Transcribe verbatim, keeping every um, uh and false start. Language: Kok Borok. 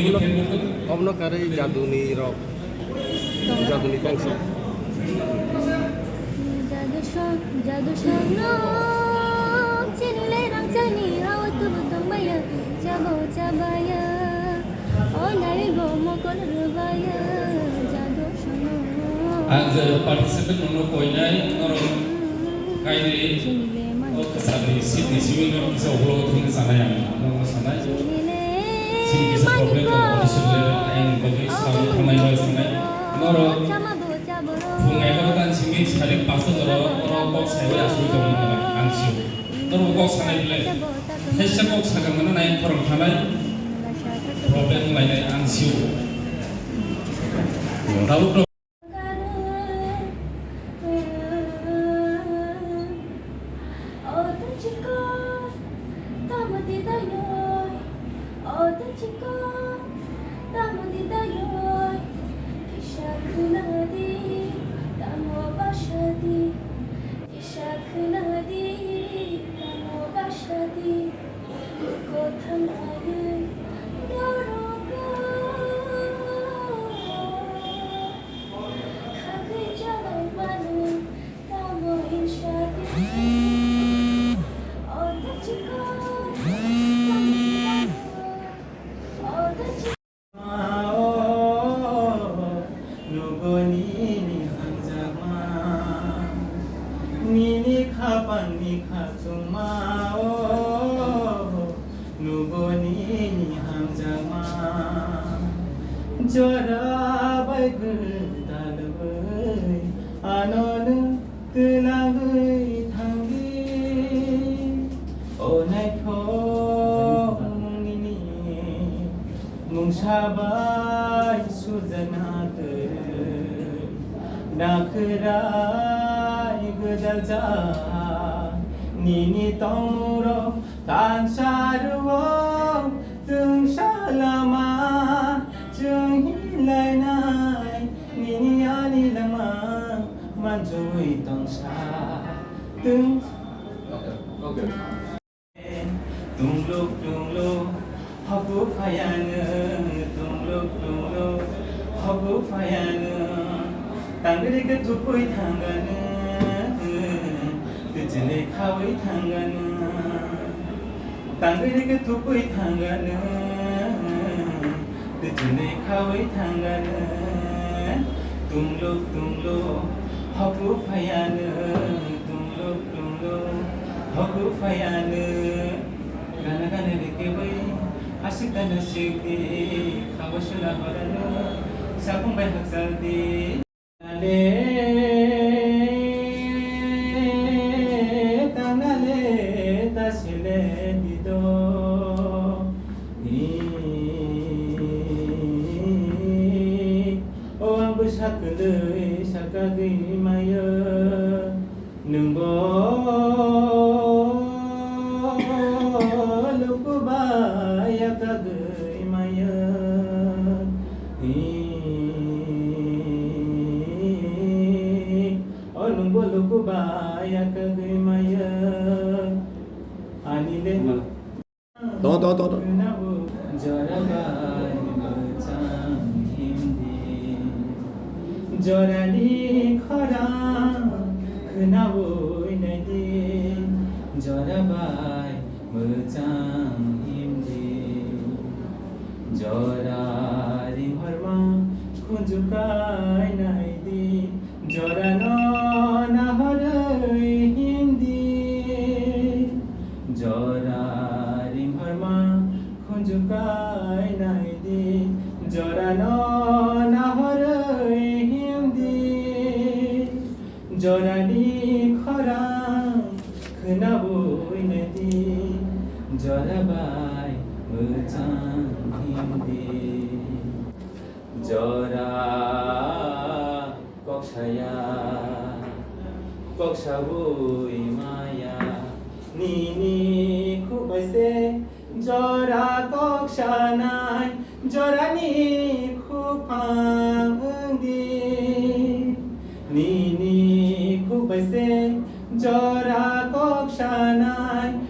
Obono karwi jaduni rok, jaduni kangsa. Jadu song, jadu song no, chini le rang chini hao tu butong baya, chabo chabaya, o nai bo mokol rubaya, jadu song no. Ang je participant no koinai, norok kindly, o kasari seat ni simi norok kisa ulo thung sanai ang, norok sanai. Sini kisa problem tongo, condition le, ayang bagwi swrang thangnai bai sanai. Norok phung egarotan simi sarik pasta jora oro kok saiwi asugwi tongmani ang sio. Norok kok sanai bwle, thaisa kok sakha mano nai khorang thanai problem lainai ang sio. Tabuk Nugo nini hamjakma, nini khapangni khatungma o, nugo nini hamjakma. Jora bai gwdalwi ano nwng twlangwi thangdi, o naithok nini mungsa bai sujakna kwrwi. Nakhwrai gwdaljak nini tongmungrok, kansarok twngsa lama chwng hinlainai. Nini ani lama manjui tongsa twng. Tungluk tungluk hoku phayano, tungluk tungluk hoku phayano. Tangri ke tupui thangano, tujini khawi thangano. Tangri ke tupui thangano, tujini khawi thangano. Tungluk tungluk hoku phayano, tungluk tungluk hoku phayano. Gana gana rikeboi asik gana sikdi, khago sula horano sapung bai hakjaldi. Tanale, tanale, tasile dido. Ni, o ang bwsa kwlwi sakagwi mayo. Nwngbo lukubai yakagwi mayo. Hi, o nwngbo lukubai yakagwi mayo. Ani le. Tongo, tongo, tongo, tongo. Jora bai mwchang himdi, jorani khorang khwnawi naidi, jora bai mwchang himdi, jora ringhorma khunju kai naidi. Jorano nahorwi himdi, jora ringhorma khunju kai naidi. Jorano nahorwi himdi, jorani khorang khwnawi naidi, jora bai mwchang himdi. Jora kok saya, kok sawi maya, nini khuk bai se jora kok sanai, jorani khuk phang wngdi. Nini khuk bai se jora kok sanai.